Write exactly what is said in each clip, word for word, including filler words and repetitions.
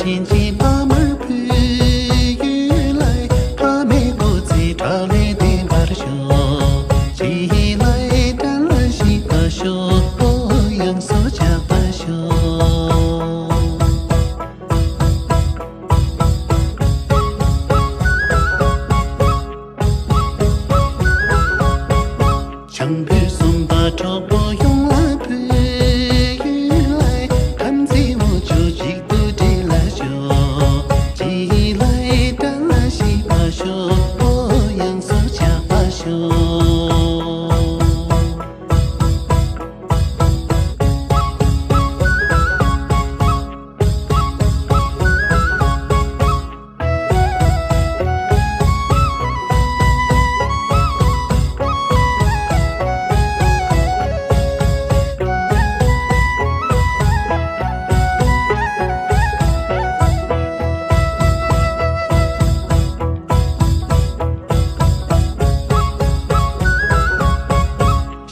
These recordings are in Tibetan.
གཅེན་གཅུང་ཕ་མར་བུ་ཡོད་ལ། ཕ་མའི་སྐུ་ཚེ་བག་ལེབ་ལྡན་པར་ཤོག་ཅི་ལ་དགྲ་ལ་ཞི་བར་ཤོག་ཨོ་ཡང་སོ་ཆགས་པར་ཤོག་བྱང་བུ་གསུམ་པ་གྲོགས་པོ་ཡོངས་ལ་ཕུལ་ཡུལ་ལ། ཁམས་ཚན་འོག་ཕྱོགས་གཅིག་ཏུ་འབྲེལ་ལ་ཤོག་ཅི་ལ་དགྲ་ལ་ཞི་བར་ཤོག་ཨོ་ཡང་སོ་ཆགས་པར་ཤོག་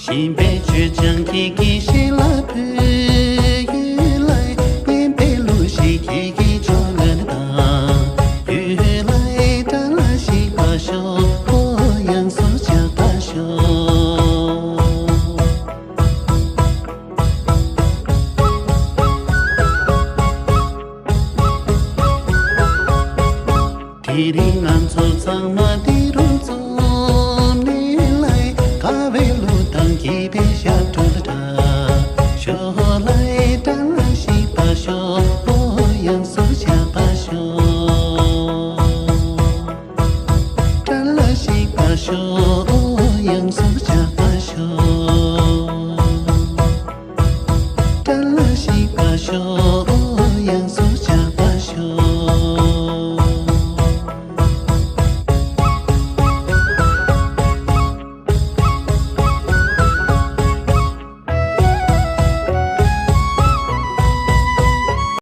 གཞན་ཕན་ཆོས་ཀྱང་ཁྱེད་ཀྱི་ཞལ་ལ་ཕུལ་ཡུལ་ལ། སྙན་པའི་གླུ་ཞིག་ཁྱེད་ཀྱི་ཕྱོགས་ལ་བཏང་ཡུལ་ལ། དགྲ་ལ་ཞི་བར་ཤོག་ཨོ་ཡང་སོ་ཆགས་པར་ཤོག་དེ་རིང་ང་ཚོ་ཚང་མ་བདེ་